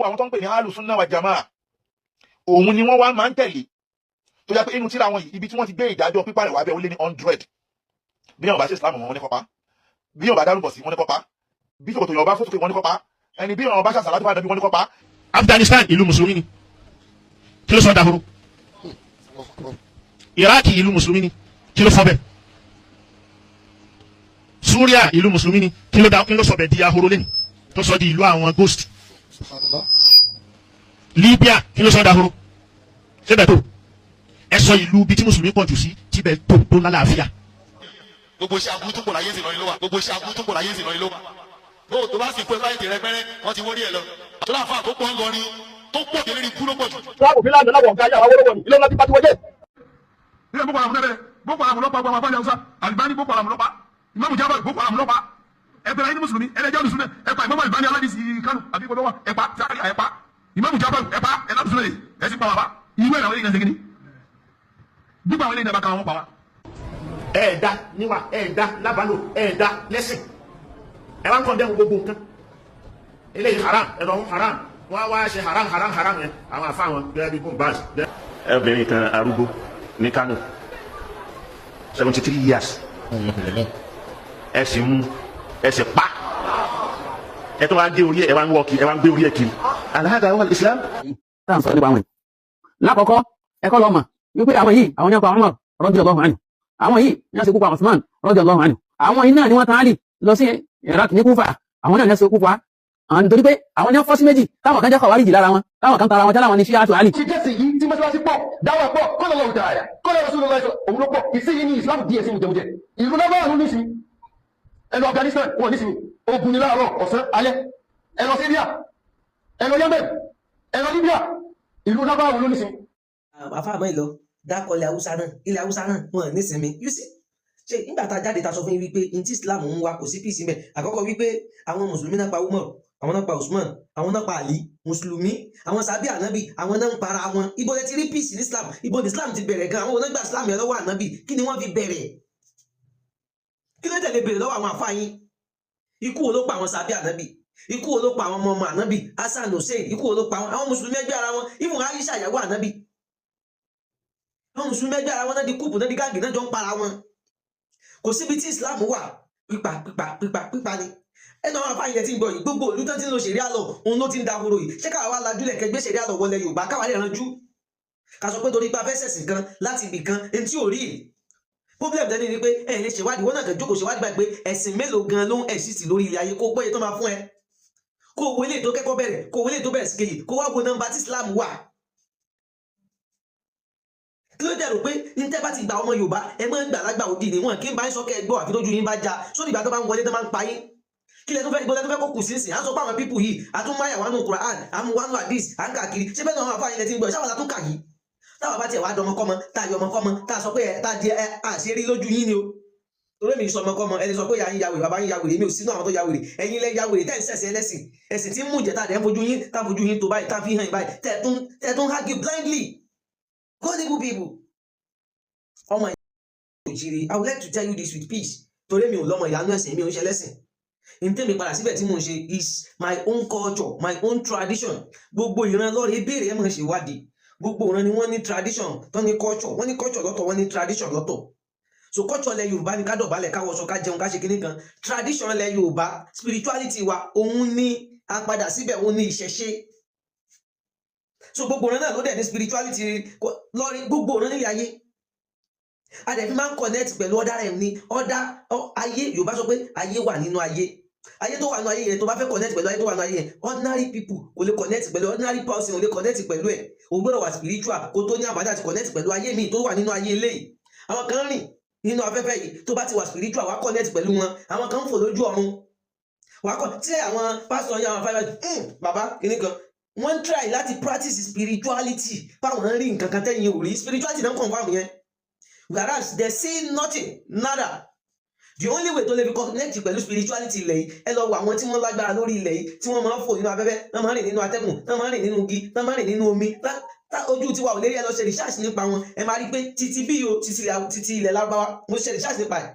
Gbogbo àwọn tó ń pè ní Alùsùnà wa Jamaa, òun ni wọ́n wá máa ń tẹ̀lé, tó yẹ pé inú tíra wọn yìí, ibi tí wọ́n ti gbé ìdájọ́ pípa rẹ̀ wá bẹ́ẹ̀, ó lé ní 100. Bí wọn bá ṣe Islam, wọn ní kọ́pa. Bí wọn bá dárúbọ̀ sí, wọn ní kọ́pa. Bí ṣòkòtò yọ̀ọ́ bá fótókè, wọn ní kọ́pa. Ẹni bí wọn bá ṣàṣàlá tó bá dàbí, wọn ní kọ́pa. Afghanistan, ìlú mùsùlùmí ni, kí ló sọ dahoro? Iraq, ìlú mùsùlùmí ni, kí ló fọ bẹ́ẹ̀? Suria, ìlú mùsùlùmí ni, kí ló da, kí ló sọ bẹ́ẹ̀ di ahoro lẹ́nu tó sọ di ìlú àwọn ghost? Libya, kí ló sọ dahoro? Síbẹ̀ tó ẹ sọ ìlú bíi tí mùsùlùmí pọ̀ jù sí tíbẹ̀ tó tó lálàáfíà. Gbogbo iṣẹ́ aburú tó pọ̀ láyé ń sìn lọ́rin ló wà. Gbogbo iṣẹ́ aburú tó pọ̀ láyé ń sìn lọ́rin ló wà. Bó o tó bá sì kú ẹ báyìí tèrè pẹ́rẹ́, wọ́n ti wọ́rí ẹ̀ lọ. Tó láǹfà tó pọ̀ ń lọrin tó pọ̀ délé ní kú ló pọ̀ jù. Tíwáàbù fílànà láwọn ọ̀gá yàrá wọ́rọ́wọ́ ní ilé ńlá tí bá ti wọ́jẹ́. Ilé Boko Haram náà, Boko Haram lọ́pàá, gbogbo àwọn afáàní Hausa, Albani, Boko Haram lọ́pàá, Imam Jabal, Boko Haram lọ́pàá. Ẹgbẹ̀rún ayé ní mùsùlùmí ẹlẹ́jọ́ olùsùnà ẹ̀pà Imam Albani aládìsí Kánò àbí gbọdọ̀ wà ẹ̀pà sáré ẹ̀pà Imam Jabal ẹ̀pà ẹ̀ládùsùnà yìí ẹ̀sìn pa wàbá ìwé ìlànà ilé ìgbà gbígbà àwọn ilé ìdàbà kan wọn pa wá. Ẹ̀ẹ̀dá níwà, ẹ̀ẹ̀dá lábàlò, ẹ̀ẹ̀dá lẹ́sìn, ẹ wá ń kọ́ dẹ́hùn gbogbo nǹkan eléyìí haram, ẹ̀rọ ń haram, wọ́n á wá ṣe haram haram haram yẹn, àwọn àfa wọn gẹ́gẹ́ bí bóńbáàsì. Obìnrin kan arúgbó ní Kánò, 73 years, ẹ sì mú, ẹ sì pa, ẹ tó wá gé orí ẹ, ẹ wá ń wọ kiri, ẹ wá ń gbé orí ẹ kiri. Alhada wal Islam. Tá à ń sọ nípa àwọn yìí, lákọ̀ọ́kọ́, ẹ̀kọ́ lọ mọ̀ wípé àwọn yìí, àwọn ní ọkọ̀ Umar radiyallahu anhu, àwọn yìí ní wọ́n ṣe kú pa Usman radiyallahu anhu, àwọn yìí náà ni wọ́n tán Ali lọ sí Iraq ní Kúfà, àwọn náà ní wọ́n ṣe kú pa àwọn, nítorí pé àwọn ní wọ́n fọ́ sí méjì, táwọn kan jẹ́ Khawarij lára wọn, táwọn kan tara wọn tẹ́lá wọn ní Shi'atu Ali. Ti jẹ́sìn yìí tí mọ́sálásí pọ̀, dáwà pọ̀, qala Allahu ta'ala, qala Rasulullah, òun ló pọ̀. Ìsinyìí ní Islam díẹ̀ sí mùjẹmùjẹ. Ìlú lábára ló nísìnyí. Ẹ lọ Afghanistan, wọn nísìnyí. Ogun ni láàárọ̀, ọ̀sán, alẹ́. Ẹ lọ Syria, ẹ lọ Yemen, ẹ lọ Libya. Ìlú lábára ló nísìnyí. Àfáàmọ́ ìlọ dákọ̀ ilẹ̀ Haúsá náà, ilẹ̀ Haúsá náà wọn nísinmi. You see, ṣe nígbà tá a jáde, ta sọ fún yín wípé n tí Islam ń wá, kò sí peace mẹ́. Àkọ́kọ́ wípé àwọn mùsùlùmí náà pa Umar, àwọn náà pa Usman, àwọn náà pa Ali. Mùsùlùmí, àwọn sábẹ́ ànábì, àwọn náà ń para wọn. Ibo lẹ ti rí peace ní Islam? Ibo ní Islam ti bẹ̀rẹ̀ gan? Àwọn onígbà Islam yẹn lọ́wọ́ ànábì, kí ni wọ́n fi bẹ̀rẹ̀? Kí ló tẹ̀lé bèrè lọ́wọ́ àwọn àfáà yín? Ikú wo ló pa àwọn sábẹ́ ànábì? Ikú wo ló pa àwọn ọmọ ọmọ ànábì, Hasan, Hussein? Ikú wo ló pa àwọn mùsùlùmí ẹgbẹ́ ara wọn? Even Aisha, ìyàwó ànábì, àwọn mùsùlùmí ẹgbẹ́ ara wọn náà di coup, náà di gang, náà jọ ń para wọn. Kò síbi tí Islam wà. Pípa, pípa, pípa, pípa ni. Ẹnu àwọn afáyín yẹn ti ń gbọ́ yìí. Gbogbo ìlú tó ti ń lo sharia law, òun ló ti ń dahoro yìí. Ṣé káwa wá lajúlẹ̀ kẹgbẹ́ sharia law wọlé Yorùbá, káwa lè ranjú ká sọ pé torí pé a fẹ́ ṣẹ̀sìn kan láti ibì kan ẹni tí ò rí problem tẹ́ni ni pé ẹ lè ṣèwádìí wọn náà, kàn jókòó ṣèwádìí báyìí pé ẹ̀sìn mélòó gan ló ń exist lórí ilẹ̀ ayé, kó gbọ́ iye tó máa fún ẹ, kó wo eléyìí tó kẹ́kọ̀ọ́ bẹ̀rẹ̀, kó wo eléyìí tó bẹ̀rẹ̀ sí kejì, kó wá wo nọ́mbà tí Islam wà. Kí ló dé rò pé ní tẹ́ bá ti gba ọmọ Yorùbá, ẹ máa ń gbà lágbà òdì ni wọn kí n bá ń sọ kẹ́ ẹ gbọ́, àfi tójú yín bá já sódì ìgbà tó bá ń wọlé tó máa ń pa yín. Kí lẹ tó fẹ́? Ibo lẹ tó fẹ́ kó kù sí sìn? À ń sọ pé àwọn people yìí, àtúnmáyà wánú Quran, àmúwánú hadith, à ń káàkiri. Ṣé bẹ́ẹ̀ náà àwọn afáyín lẹ ti ń gbọ́? Ṣáwọn la tún kà yìí? Táwọn bá tiẹ̀ wá dọmọkọ́mọ, tá a yọ ọmọkọ́mọ, tá a sọ pé ẹ tá a di ẹ àṣírí lójú yín ni o. Torí mi sọ ọmọkọ́mọ, ẹni sọ pé ìyá yín ya wèrè, bàbá yín ya wèrè, èmi ò sínú àwọn tó ya wèrè. Ẹ̀yin lẹ ya wèrè tẹ́ ń ṣẹ̀ṣẹ̀ ẹlẹ́sìn, ẹ̀sìn tí ń mú ìjẹ́, tá a dẹ̀ ń fojú yín, tá a fojú yín tó báyìí, tá a fi hàn yín báyìí, tẹ́ tún argue blindly. Gullible people. Ọmọ ìyá òjìrì, I would like to tell you this with peace, torí mi ò lọ́mọ ìyanu ẹ̀sìn, mi ò ń ṣe lẹ́sìn. N tẹ́mi padà síbẹ̀ tí mò ń ṣe is my own culture, my own tradition. Gbogbo ìran lọ́rẹ̀ béèrè, ẹ̀ máa ṣe ìwádìí. Gbogbo ìran ni wọ́n ní tradition tó ní culture, wọ́n ní culture lọ́tọ̀, wọ́n ní tradition lọ́tọ̀. So culture ilẹ̀ Yorùbá ni ká dọ̀bálẹ̀, ká wọṣọ, ká jẹun, ká ṣe kinní kan. Tradition ilẹ̀ Yorùbá, spirituality wa, òun ní a padà síbẹ̀, òun ní ìṣẹ̀ṣe. So gbogbo ìran náà ló dẹ̀ ní spirituality lọ́rí. Gbogbo ìran nílé ayé, a dẹ̀ fi máa ń connect pẹ̀lú other realm ní other ayé. Yorùbá sọ pé ayé wà nínú ayé. Ayé tó wà nínú ayé yẹn, tó bá fẹ́ connect pẹ̀lú ayé tó wà nínú ayé yẹn, ordinary people kò lè connect pẹ̀lú, ordinary person kò lè connect pẹ̀lú ẹ̀. O gbọ́dọ̀ wà spiritual kó tó ní àbájá àti connect pẹ̀lú ayé míì tó wà nínú ayé eléyìí. Àwọn kan rìn nínú afẹ́fẹ́ yìí, tó bá ti wà spiritual, wà connect pẹ̀lú wọn. Àwọn kan ń fò lójú ọ̀run, wà kọ́ tí àwọn pásítọ̀ yẹn, àwọn fáwọn bàbá kìíní kan, wọ́n ń try láti practice spirituality báwọn ń rí nǹkan kan tẹ́yìn ò rí. Spirituality náà confirm yẹn, whereas they see nothing, nada. The only way tó lè fi connect pẹ̀lú spirituality ilẹ̀ yìí, ẹ lọ wo àwọn tí wọ́n lágbára lórí ilẹ̀ yìí, tí wọ́n máa ń fò nínú afẹ́fẹ́, wọ́n máa ń rìn nínú atẹ́gùn, wọ́n máa ń rìn nínú igi, wọ́n máa ń rìn nínú omi. Ojú tiwa ò lè rí. Ẹ lọ ṣe research nípa wọn, ẹ máa rí pé títí bí o títí ilẹ̀ Lárúbáwá, mo ṣe research nípa ẹ̀,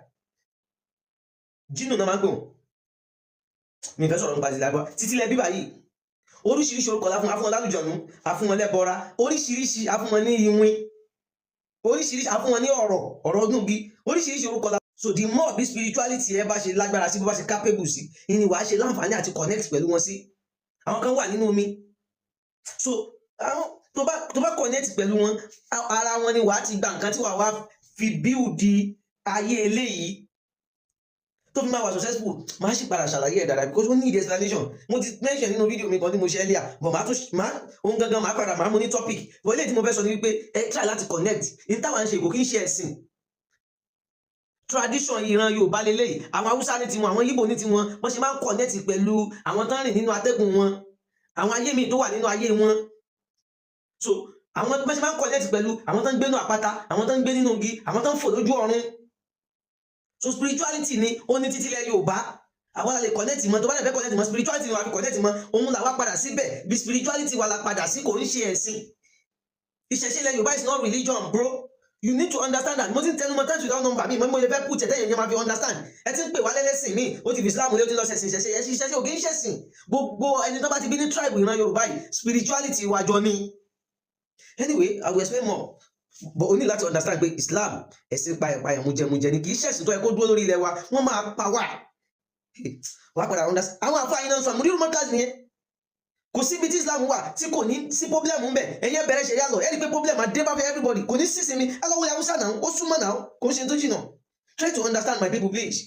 jínù náà máa ń pè wọ́n. Mi fẹ́ sọ̀rọ̀ nípa ti Lárúbáwá. Títí ilẹ̀ bíbá yìí, Oríṣiríṣi orúkọ la fún, a fún wọn lálùjọ̀nù, a fún wọn lẹ́bọra, oríṣiríṣi, a fún wọn ní iwin oríṣiríṣi, a fún wọn ní ọ̀rọ̀ ọ̀rọ̀ ọdúngi, oríṣiríṣi orúkọ la. So the more bí spirituality ẹ bá ṣe lágbára sí, bó bá ṣe capable sí, ìní wàá ṣe láǹfààní àti connect pẹ̀lú wọn sí. Àwọn kan wà nínú omi, so àwọn tó bá connect pẹ̀lú wọn, ara wọn ni wàá ti gba nǹkan tí wàá wá fi build ayé eléyìí tó fi máa wà successful. Máa sì padà ṣàlàyé ẹ̀ dáadáa because ó need explanation. Mo ti mention nínú fídíò mi kan tí mo ṣe earlier, but màá tún máa òun gangan, máa padà máa mú ní topic. But eléyìí tí mo fẹ́ sọ ni wípé ẹ try láti connect. Ní táwa ń ṣe kò kí ń ṣe ẹ̀sìn, tradition ìran Yorùbá lélẹ́yìí. Àwọn Haúsá ní tiwọn, àwọn Ìgbò ní tiwọn. Wọ́n ṣe máa ń connect pẹ̀lú àwọn tó ń rìn nínú atẹ́gùn wọn, àwọn ayé mi tó wà nínú ayé wọn. So àwọn bọ́n ṣe máa ń connect pẹ̀lú àwọn tó ń gbé nínú àpáta, àwọn tó ń gbé nínú igi, àwọn tó ń fò lójú ọ̀run. So spirituality ni ó ní títí ilẹ̀ Yorùbá. Àwọn la lè connect mọ́. Tó bá lè fẹ́ connect mọ́, spirituality ni wàá fi connect mọ́. Òun làwa padà síbẹ̀, bí spirituality wa la padà sí, kò ń ṣe ẹ̀sìn. Ìṣẹ̀ṣe ilẹ̀ Yorùbá is not religion, bro. You need to understand that. Mo ti ń tẹnu mọ́ times without number. Mi mo lè fẹ́ put ẹ̀ tẹ́yìn yẹn máa fi understand. Ẹ ti ń pè wá lẹ́lẹ́sìn mi, ó ti fi Islam lé, ó ti lọ ṣẹ̀sìn ìṣẹ̀ṣe. Ẹ̀sìn ìṣẹ̀ṣe ò kì í ṣẹ̀sìn. Gbogbo ẹni tó bá ti bí ní tribe ìran Yorùbá yìí, spirituality wa jọ ni. Anyway, I will explain more, but o ní láti understand pé Islam, ẹ̀sìn payẹ̀payẹ̀, mujẹmujẹ ni, kì í ṣẹ̀sìn tó yẹ kó dúró lórí ilẹ̀ wa. Wọ́n máa pa wá, wàá padà understand. Àwọn àfáà yìí náà sọ àmúdírù mọ́kàzì nìyẹn. Kò síbi tí Islam wà tí kò ní sí problem ń bẹ. Ẹ̀yẹ bẹ̀rẹ̀ ṣẹ̀ríà lọ, ẹ rí i pé problem adé bá fẹ́ everybody, kò ní sísinmi. Ẹ lọ́wọ́ Haúsá náà, ó súnmọ́ náà, kò ń ṣe tó jìnà. Try to understand, my people, please.